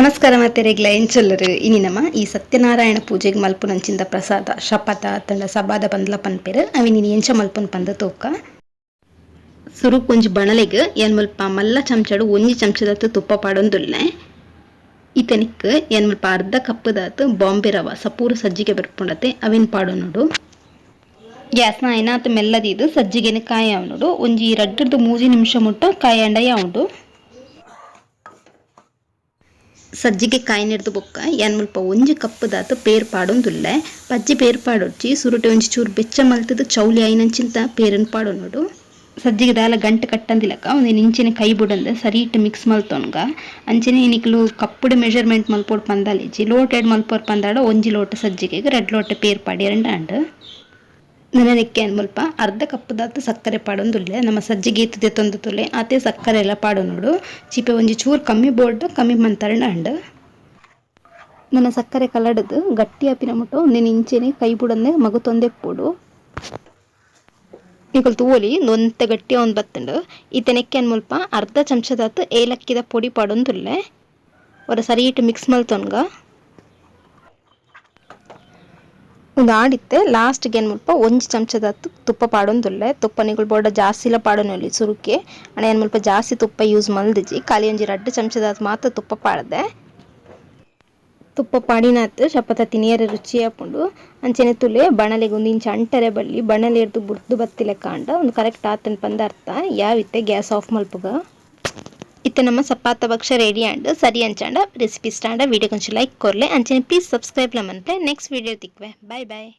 ನಮಸ್ಕಾರ ಮಾತೆರೆಗ್ಲ, ಎಂಚೊಲ್ಲರು? ಇನಿ ನಮ ಈ ಸತ್ಯನಾರಾಯಣ ಪೂಜೆಗೆ ಮಲ್ಪುನಂಚಿಂದ ಪ್ರಸಾದ ಶಪಥ ಅತ್ತಂಡ ಸಬಾದ ಪಂದ್ಲ ಪನ್ಪೆರ್. ಅವಿನಿ ಎಂಚ ಮಲ್ಪುನ್ ಪಂದ್ ತೂಕ. ಸುರುಕ್ ಒಂಜಿ ಬಣಲೆಗ್ ಏನ್ ಮುಲ್ಪ ಮಲ್ಲ ಚಮಚಡು ಒಂಜಿ ಚಮಚದತ್ತು ತುಪ್ಪ ಪಾಡೊಂದುಲ್ಲೆ. ಇತನಿಕ್ ಏನ್ ಮುಲ್ಪ ಅರ್ಧ ಕಪ್ಪುದಾತ್ ಬಾಂಬೆ ರವ, ಸಪೂರ ಸಜ್ಜಿಗೆ ಬರ್ಪುಂಡತೆ, ಅವೆನ್ ಪಾಡೊನುಡು. ಗ್ಯಾಸ್ನ ಐನಾತ್ ಮೆಲ್ಲದೀದ್ ಸಜ್ಜಿಗೆನ ಕಾಯಾವನುಡು. ಒಂಜಿ 2ರ್ದು 3 ನಿಮಿಷ ಮುಟ್ಟ ಕಾಯಾಂಡ ಯಾವುಂಡು. ಸಜ್ಜಿಗೆ ಕಾಯಿನೆಡ್ದು ಬೊಕ್ಕ ಯಾನ್ ಮುಲ್ಪ ಒಂಜಿ ಕಪ್ಪುದಾತ್ ಪೇರ್ ಪಾಡೊಂದುಲ್ಲೆ. ಪಜ್ಜಿ ಪೇರ್ ಪಾಡೊಡ್ಚಿ. ಸುರುಟೆ ಒಂಜಿ ಚೂರು ಬೆಚ್ಚ ಮಲ್ತುದು ಚೌಲಿ ಆಯಿನಂಚಿಂತ ಪೇರನ್ ಪಾಡೊನೊಡು. ಸಜ್ಜಿಗೆ ದಾಲ ಗಂಟು ಕಟ್ಟಂದಿಲಕ ಒಂಜಿ ಇಂಚೆನೆ ಕೈ ಬುಡಂದೆ ಸರಿಟ್ ಮಿಕ್ಸ್ ಮಲ್ತೊನ್ಗ. ಅಂಚೆನೆ ನಿಕುಲು ಕಪ್ಪುಡು ಮೆಜರ್ಮೆಂಟ್ ಮಲ್ಪೊಡು ಪಂದಾಲಿಜ್ಜಿ. ಲೋಟೆಡ್ ಮಲ್ಪೊಡು ಪಂದಾಡ ಒಂಜಿ ಲೋಟ ಸಜ್ಜಿಗೆಗ್ ರಡ್ಡ್ ಲೋಟ ಪೇರ್ ಪಾಡ್ಯರಂಡ ಆಂಡ್. ನನನೆಕ್ಕೆ ಮುಲ್ಪ ಅರ್ಧ ಕಪ್ಪುದಾತ್ ಸಕ್ಕರೆ ಪಾಡೊಂದುಲ್ಲೆ. ನಮ್ಮ ಸಜ್ಜಿಗೆ ಏತ್ ದೆತ್ತೊಂದು ತುಲೆ, ಆತೆ ಸಕ್ಕರೆ ಎಲ್ಲ ಪಾಡೊನೊಡು. ಚೀಪೆ ಒಂಜಿ ಚೂರು ಕಮ್ಮಿ ಬೋಡ್ಡ ಕಮ್ಮಿ ಮಂತರಂಡ ಆಂಡ್. ನನ್ನ ಸಕ್ಕರೆ ಕಲಡದು ಗಟ್ಟಿ ಆಪಿನ ಮುಟ್ಟ ಒಂದಿನ ಇಂಚೆನೆ ಕೈ ಬುಡಂದೆ ಮಗುತೊಂದೆ ಪೋಡು. ನಿಕುಲು ತೂವೊಲಿ, ಒಂತೆ ಗಟ್ಟಿ ಆವೊಂದು ಬತ್ತುಂಡು. ಇತ್ತೆ ನೆಕ್ಕೆ ಮುಲ್ಪ ಅರ್ಧ ಚಮಚದಾತ್ ಏಲಕ್ಕಿದ ಪೊಡಿ ಪಾಡೊಂದುಲ್ಲೆ. ಒರ ಸರಿಯಿಟ್ ಮಿಕ್ಸ್ ಮಲ್ತೊನ್ಗ. ಉಂದು ಆಡಿತ್ತೆ. ಲಾಸ್ಟ್ ಗೆ ಮುಲ್ಪ ಒಂಜಿ ಚಮಚದಾತ್ ತುಪ್ಪ ಪಾಡೊಂದುಲ್ಲೆ. ತುಪ್ಪ ನಿಕುಲು ಬೋಡ ಜಾಸ್ತಿಲ ಪಾಡೊನೊಲಿ ಸುರುಕೆ. ಆಂಡ ಯಾನ್ ಮುಲ್ಪ ಜಾಸ್ತಿ ತುಪ್ಪ ಯೂಸ್ ಮಲ್ದಿಜಿ. ಖಾಲಿ ಒಂಜಿ 2 ಚಮಚದಾತ್ ಮಾತ್ರ ತುಪ್ಪ ಪಾಡ್ದೆ. ತುಪ್ಪ ಪಾಡಿನಾತ್ ಶಪಥ ತಿನಿಯರೆ ರುಚಿ ಆಪುಂಡು. ಅಂಚನೆ ತುಲೆ, ಬಣಲೆಗ್ ಉಂದು ಇಂಚ ಅಂಟರೆ ಬಲ್ಲಿ. ಬಣಲೆರ್ದ್ ಬುಡ್ದು ಬತ್ತಿಲೆಕ್ಕ ಆಂಡ ಉಂದು ಕರೆಕ್ಟ್ ಆತುಂಡು ಪಂದ್ ಅರ್ಥ. ಯಾವಿತ್ತೆ, ಗ್ಯಾಸ್ ಆಫ್ ಮಲ್ಪುಗ. ಇತ್ತೆ ನಮ್ಮ ಸಪಾತ ಭಕ್ಷ ರೆಡಿ ಆಂಡ್. ಸರಿ, ಅಂಚಾಂಡ ರೆಸಿಪಿ ಇಷ್ಟ ಆಂಡ ವಿಡಿಯೋ ಕೊಂಚ ಲೈಕ್ ಕೊರ್ಲೆ. ಅಂಚನೆ ಪ್ಲೀಸ್ ಸಬ್ಸ್ಕ್ರೈಬ್ ಲ ಮನ್ಪುಲೆ. ನೆಕ್ಸ್ಟ್ ವಿಡಿಯೋ ತಿಕ್ವೆ. Bye boy.